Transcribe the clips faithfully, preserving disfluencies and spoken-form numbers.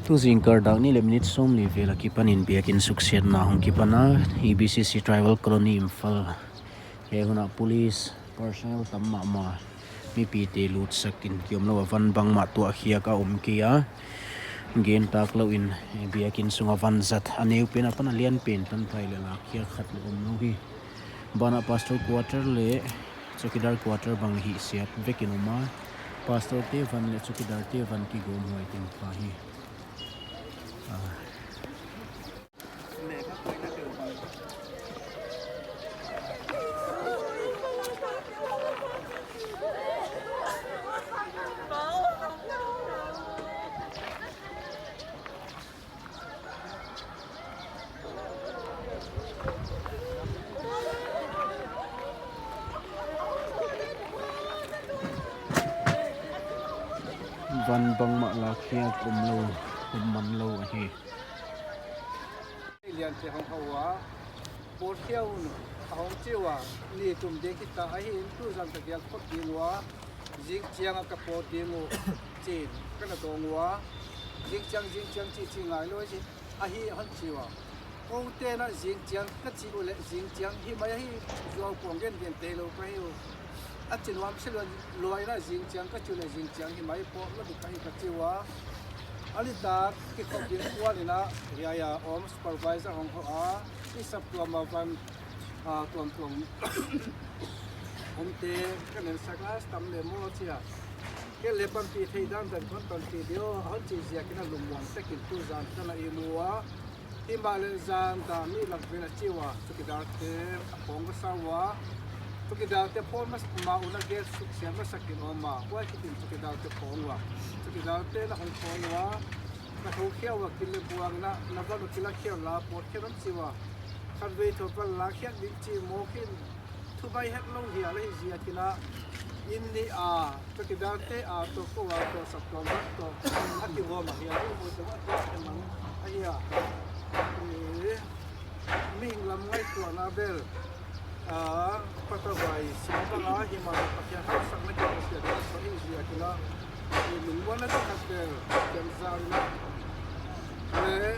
Tu zingkal dak nih leh minute sawmli vel akipanin biakin suksiatna hong kipan a, E B C C Tribal Colony Imphal. Hiai hun ah police personnel tam mahmah, mipite lutsak in ki om lou a, van bangmah tuah khiak a om kei a. Gen tak lou in, eh, biakin sung a van zat a neu pen apan a lian pen tan thei leh lak khiak khat leh om lou hi. Banah pastor quarter leh chowkidar quarter bang hihsiat vekin om a. Pastor te van leh chowkidar te van kigawm huai teng kha hi. Ah. Van bangmah lak khiak om lou, om man lou ahi. Lian te hong hou a, pawt khia un a hong chi ua, ni tum dek hita ahi in tu zan ka gial phot ding ua, zingchiang a ka pawt ding uh chi'n ka na dawng ua, zingchiang, zingchiang chi chi ngai lou hi. Ahi hon chi ua. Kou te'n a zingchiang ka chi uleh zingchiang hi mai ahi, zuau pawng gen gen te lou ka hi uh. A chi nuam se lua, lua in a zingchiang ka chi uleh zingchiang hi mai pawt lou di ka hi ka chi ua. A lian tak kikhop ding kuan in a, hiai a om supervisor hong hou a, i saptuam a van, ah, tuamtuam omte ka nen sak a, tam leh maw chi a. Kei leh panpih theih dan dan kon panpih ding uh, a hon chih ziakin a lungmuang takin tu zan ka na ihmu ua. Himahleh zan dan nih lak vel a chi ua, chowkidar te a phawng ka sa ua. Chowkidar te phawng ma, ma un a gate suksiat masak in om a. Huai kitin chowkidar te phawng ua. Chowkidar te'n a hong phawng ua. Ka thou khia ua, kil leh buang in a, na van uh kila khia la, pawt khia un chi ua. Khatvei thou van lak khiak ding chi mawk in. Thu bai het lou hial ahi ziakin a, inn nih a, chowkidar te a toh, kou a toh, saptuam a toh, a kigawm a hial ahi, kou toh a toh, a mang ahi a. Eh, mihing lam ngaihtuahna bel, ah, patavai sim bang a, himahleh Pathian hausakna kiang a siat ahi ziakin a, eh, lungmuanna khat bel, kiang zan a, leh,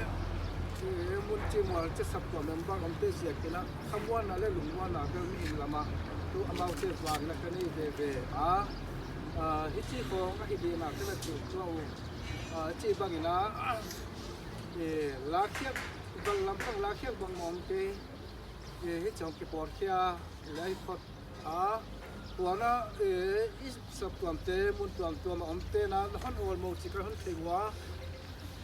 eh, mun chi mual chi saptuam member omte ziakin a, khamuanna leh lungmuanna bel mihing lam a, tu amaute vang in a ka nei veve a. Ah, hichi khong ahi ding a ka na chih tuah uh. Ah, chi bang in a, eh, lak khiak, van lam pang lak khiak bang mawk te, eh, hichi hong kipawt khia lai phot a. Huan a, eh, i saptuam te, mun tuamtuam a omte'n a, na hon awlmoh chih ka hon thei ua.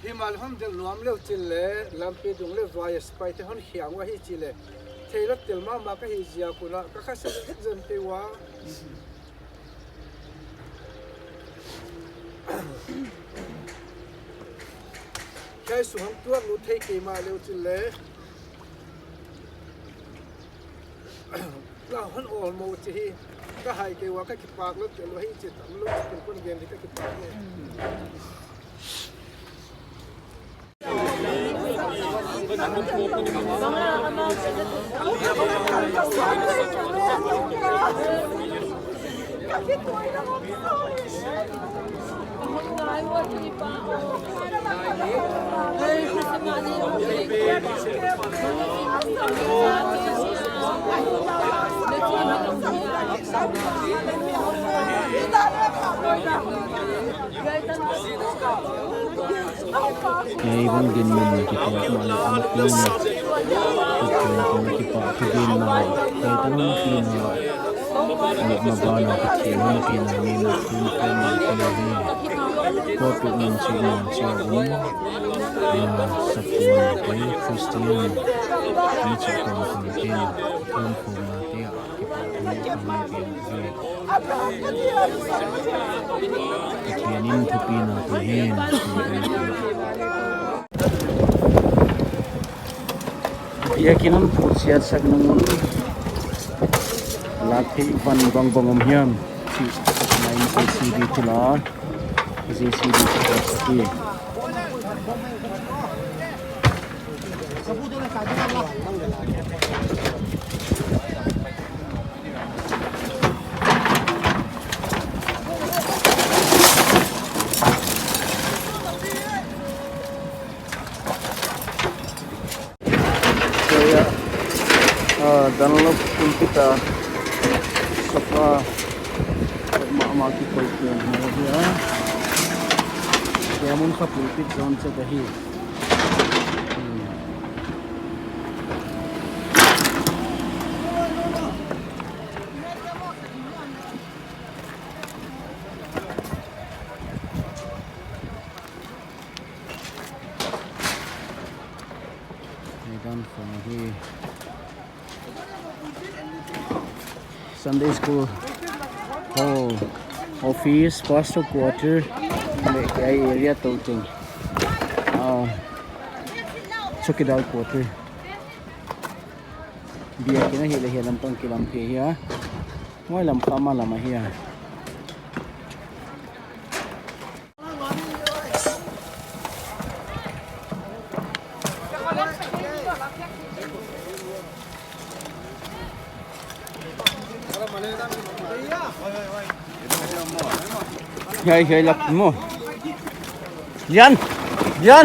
Himahleh hon delh nuam leh uh chin leh, lampi dung leh vai a sipaite hon hiang ua hi chi leh. Theih lou tel mahmah ka hi ziak un a, ka kha zen zen kei ua. Hiai sung hong tuak lut thei kei mahleh uh chin leh. Na hon awlmoh chih hi, ka hai kei ua ka kipak lou tel ua hi chi tam lou chi pen kon gen di ka kipak lou. Hiai bang dinmun kituak mahleh a mak lou in, Pathian kipahthu genna, hiai tan hon pina, leh ma bana Pathian hon pina ni na thum thum na kina hi. Ko tu nang chi nang chi a um, na saptuam te Christian, ni chi kong kong te na, thum thum na te a. Pathian in thupina pe hen. Biakin hon phut siatsak nung un, lak theih van bangbang om hiam chih na in J C B thil a, J C B thil a sak hi. Dunlop pulpit a sapa mahmah ki pulpit mai hi a. Kei mun kha pulpit zone chet ahi. Hmm. Ni dan phone hi. Sunday school hall, office, pastor quarter, leh hiai area tou teng. Ah, chowkidar quarter. Biakin ahi leh hiai lam tang kilam phei hi a. Huai lam kha ma lam ahi a. Hiai, hiai lak mo. Lian! Lian!